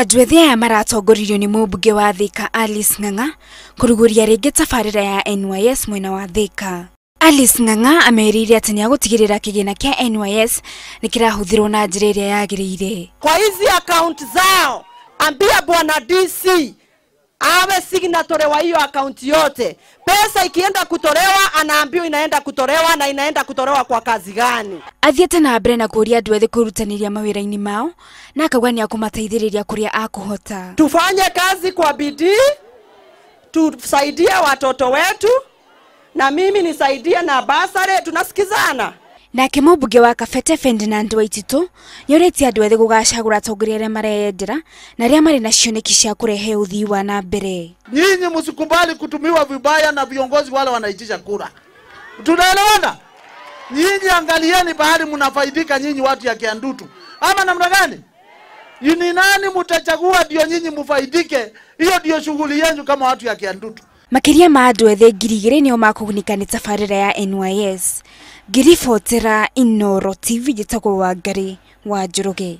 Andũ ethĩ aya maratongoririo nĩ mũmbunge wa Thika Alice Ng'ang'a kũrugũria rĩngĩ tabarĩra ya NYS mwena wa Thika. Alice Ng'ang'a amerĩire atĩ nĩagũtigĩrĩra kĩgĩna kĩa NYS nĩ kĩrahũthĩrwo na njĩra ĩrĩa yagĩrĩire. Kwa hizi account zao, ambia bwana DC awe signatory wa hiyo account yote. Pesa ikienda kutolewa, anaambiwa inaenda kutolewa na inaenda kutolewa kwa kazi gani. Athiĩte na mbere na kũũria andũ ethĩ kwĩrutanĩria mawĩra-inĩ mao na akauga nĩakũmateithĩrĩria kũrĩa akũhota. Tufanye kazi kwa bidii, tusaidie watoto wetu, na mimi nisaidie na basare, tunasikizana. Nake mũmbunge wa Kabete Ferdinand Waititu nĩorĩtie andũ ethĩ gũgacagũra atongoria arĩa mareyendera na arĩa marĩ na cioneki cia kũrehe ũthii wa na mbere. Nyinyi msikubali kutumiwa vibaya na viongozi wale wanaitisha kura. Tunaelewana? Nyinyi angalieni bahari mnafaidika nyinyi watu ya Kiandutu. Ama namna gani? Ni nani mtachagua ndio nyinyi mfaidike? Hiyo ndio shughuli yenu kama watu ya Kiandutu. Makĩria ma andũ ethĩ 2,000 nĩo makũgunĩka nĩ tabarĩra ya NYS. Ngĩribotera Inooro TV njĩtagwo Wangari wa Njoroge.